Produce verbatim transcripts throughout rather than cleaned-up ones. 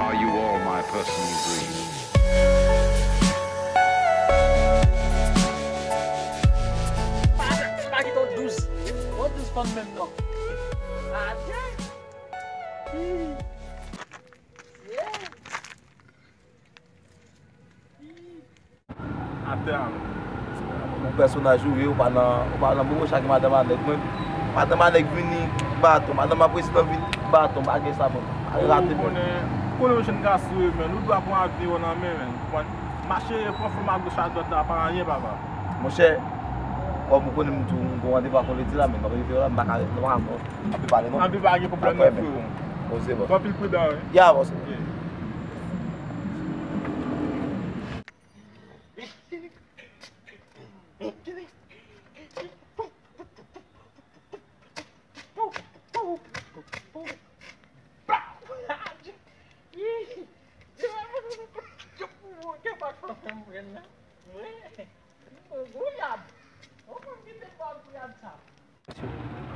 Are you all my personal dreams? Pa, pa kite yon douz. Yon douz fanm menm non. Adye. Atè a. Yon pèsonaj ou ye, ou pa nan, ou pa nan bobo chak madanm a nèg mwen. Madanm a nèg vini baton, madanm a prezidan vini baton, pa gen sa mwen. Pa rate mwen. Konnen, konnen yon jèn gason ye, men ou dwa pran avni w nan men, men. Konprann? Mache pran fanm a goch a dwat la, pa anyen, papa. Monchè, kòm ou konnen m tou, m gon randevou ak yon ledi la, men m ap rive la, m pa ka, m pa ka, m ap pale non. Anpi pa gen pwoblèm non, frero. Bon, se bon. Fò anpil pridan, wi. Ya, bon, se bon.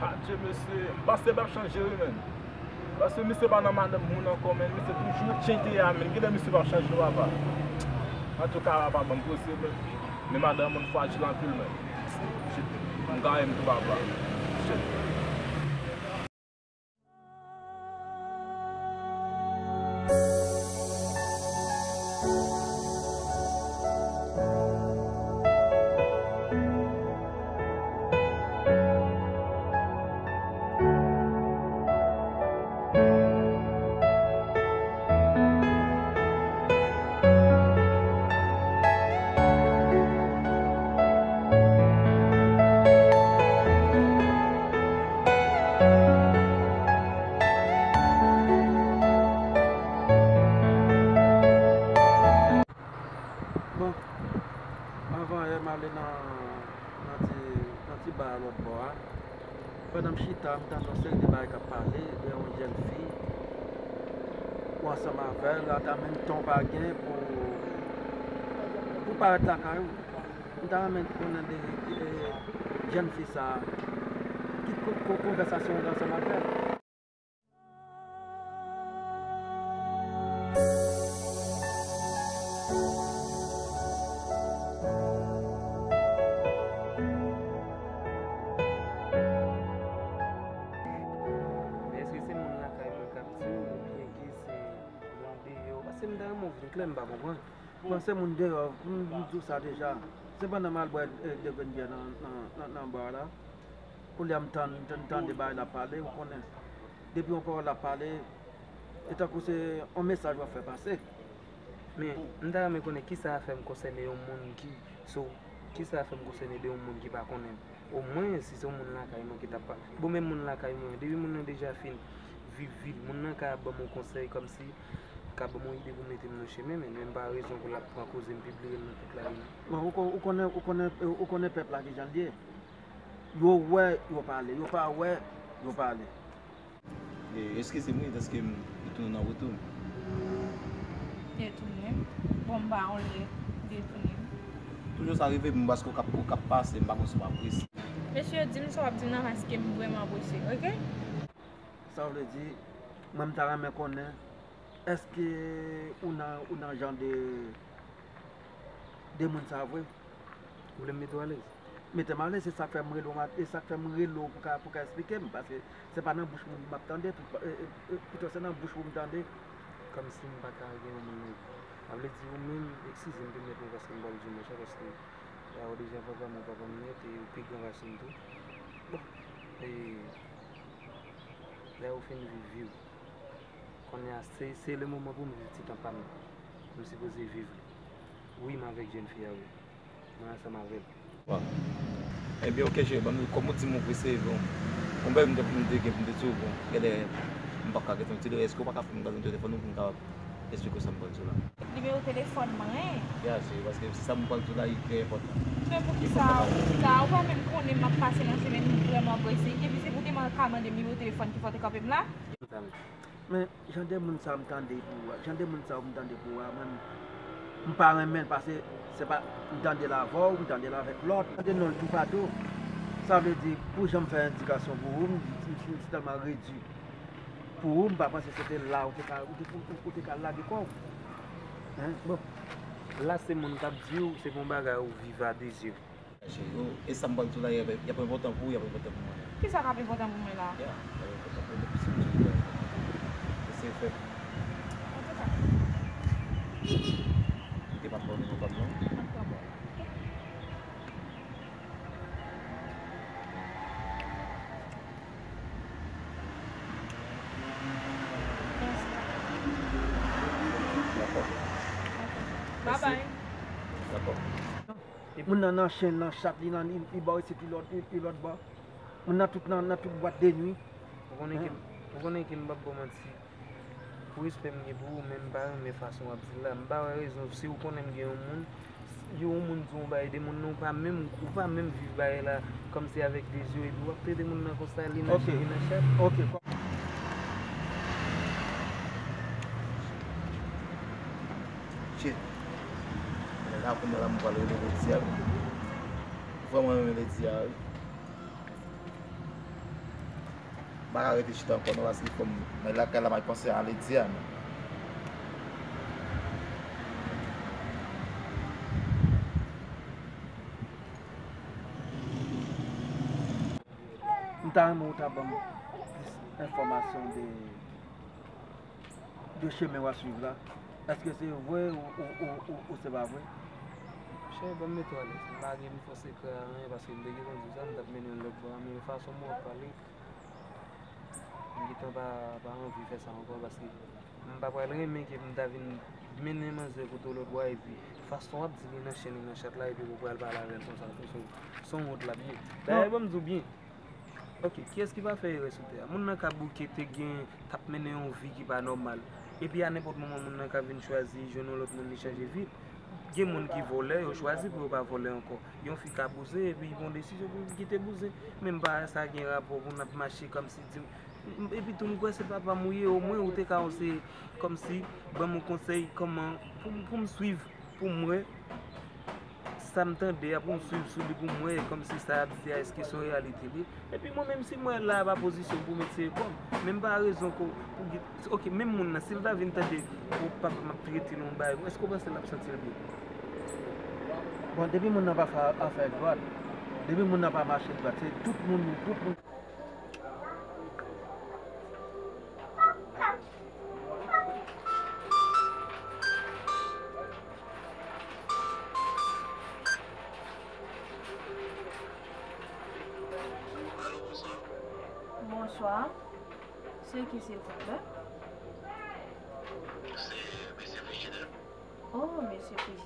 Adye mesye, m panse m ap chanje wi menn. Paske misye pa nan madanm moun ankò menn, misye toujou tchenteye a menn. Genlè misye p ap chanje non papa. Antouka papa ban m koze menn. Men madanm moun frajil anpil menn. Shit, m gaye m tou papa. Shit. Bon, avan yè m ale nan, nan ti, nan ti ba a lòt bò a. Pandan m chita, m tande yon seri de bagay k ap pale de yon jèn fi. Ou ansanm avè l, ata menm tan w pa gen pou, pou parèt lakay ou. M ta renmen konnen de, de jèn fi sa a. Ki ko-, ko-, konvèsasyon w gen ansanm avè l? Men èske se moun lakay mwen k ap di w oubyen ke se moun deyò? Paske m ta renmen w vin klè, m pa konprann. Bon, se moun deyò, m, m di w sa deja. Se pandan m al bwè, eh, de grenn byè nan, nan, nan, nan ba la. Kounye a m tann, m tann, tande bagay l ap pale, ou konnen. Depi yon pawòl l ap pale, e tankou se yon mesaj w ap fè pase. Men, m ta renmen konnen kisa a fè m konsène yon moun ki, so, kisa a fè m konsène de yon moun ki pa konnen m. Omwen, si se yon moun lakay mwen ki t ap pa-, bon, men moun lakay mwen, depi moun nan deja fin viv vi l, moun nan ka ban m yon konsèy kòmsi, ka ban m yon ide pou mete m nan chemen, men, men m pa rezon pou l ap pran koze m pibliye l nan tout lari non. Bon, ou ko-, ou konnen, ou konnen, ou konnen pèp la kijan l ye. Yo wè, yo pale, yo pa wè, yo pale. E, eskize m wi, dèske m detounen nan wout ou. Detounen? Bon, m pa yon lè detounen. Toujou sa rive m paske w k ap, w k ap pase, m pa konn si w ap prese. Mesye, di m sa w ap di m nan paske m vrèman prese, oke? Sa vle di, mwen m ta renmen konnen, èske ou nan, ou nan jan de, de moun sa vre? Ou vle m mete w alèz? Mete m alèz, se sa k fè m rele w, e sa k fè m rele w pou ka, pou ka eksplike m, paske se pa nan bouch moun m ap tande, pito se nan bouch ou m tande. Kòmsi m pa ka gen yon moun nan vi. Sa vle di ou menm, eskize m tou nèt wi, paske m pral di w monchè, paske a ou deja papa m, ou papa m nèt, e ou pi gran pase m tou. Bon, e lè ou fin viv vi w, kounye a se, se le moman pou m viv ti tan pa m. M sipoze viv li. Wi, m avèk jèn fi a wi. Mwen ansanm avè l. Wa. Ebyen, oke, cheri, ban m, kòm ou di m ou prese, bon, yon bagay m te, m te gen pou m te di w, bon, genlè, m p ap ka rete yon ti lè, èske w pa ka fè m gade yon telefòn ou pou m kapab eksplike w sa m pral di w la? Nimewo telefòn mwen. Ya, cheri, paske se sa m pral di w la, li trè enpòtan. Men poukisa, poukisa, ou pa menm konnen m ap pase nan chemen, m vrèman prese, epi se pou te man-, ka mande m nimewo telefòn ki fè w te kanpe m la? Men, jan de moun sa m tande pou ou a, jan de moun sa ou m tande pou ou a, mwen, m pa renmen l, paske se pa, m tande l avè w, m tande l avèk lòt, m tande non l toupatou. Sa vle di, pou jan m fè endikasyon pou ou, m, m, m, m tèlman redui pou ou, m pa panse se te la ou te ka, ou te, ou, ou te ka lage kò w. Hein? Bon. La, se moun k ap di w, se pou yon bagay ou viv a de zye. Cheri, e sa m pral di w la, y ap, y ap enpòtan pou ou, y ap enpòtan pou mwen. Kisa k ap enpòtan pou mwen la? Ya, y ap enpòtan pou mwen, se sa m di w la. Eseye fè m. Antouka. Kite m ap pran nimewo pa m non. M ap pran pou ou. Dakò. Bye bye. Dakò. Moun nan nan chen, nan chat, li nan, li, li bò isit, li lòt, li, li lòt bò. Moun nan tout nan, nan tout bwat de nwi. Ou konnen ke, ou konnen ke m p ap ba w manti. Pou respè m gen pou ou, men m pa renmen fason w ap di l la. M pa wè rezon, si ou konnen m gen yon moun, yon moun di w yon bagay de moun nan, ou pa menm, ou pa menm viv bagay la kòmsi avèk de zye, epi w ap trete moun nan konsa, li nan chen, li nan chat. Ok. Shit. Men la, kounye a la, m pral rele Lady a wi. Vrèman renmen Lady a wi. M pa ka rete chita ankò non, paske fò m, mwen lakay la, m ap panse a Lady a non. M ta renmen ou ta ban m plis enfòmasyon de de chemen w a swiv la? Èske se vre ou, ou, ou, ou, ou se pa vre? Cheri, ban m mete w alèz. M pa gen fo sekrè a anyen, paske m te gentan di w sa, m t ap mennen l lòt bò a, men fason mwen w ap pale, m gentan pa, pa anvi fè sa ankò, paske m pa pral renmen ke m ta vin mennen manzè kote w lòt bò a, epi fason w ap di li nan chen, li nan chat la, epi w pral pale avè l konsa, se yon, se yon wont l ap ye. Dayè, ban m di w byen, Ok, kiyès ki pa fè erè sou tè a? Moun nan ka bouke te gen, t ap mennen yon vi ki pa nòmal. Epi a nenpòt moman, moun nan ka vin chwazi jwenn yon lòt moun, li chanje vi l. Gen moun ki vòlè, yo chwazi pou yo pa vòlè ankò. Yon fi ka bouzen, epi li pran desizyon pou l kite bouzen. Men m pa wè sa gen rapò pou n ap mache kòmsi di, epi tou m kwè se papa m ou ye, omwen ou te ka ose kòmsi ban m yon konsèy kòman pou, pou m swiv, pou m wè. Sa m tande a pou m swiv sou li pou m wè kòmsi sa y ap di a èske se yon reyalite li. Epi mwen menm si m wè la a pa pozisyon pou m eseye kò m, men m pa rezon pou, pou gen, ok, menm moun nan si l ta vin tande pou papa m ap trete l yon bagay, èske w panse l ap santi l byen? Bon, depi moun nan pa fè afè dwat, depi moun nan pa mache dwat, se tout moun, tout moun. Bonswa. Se ki, silvouplè? Se mesye Frijidè. Oh, mesye Frijidè.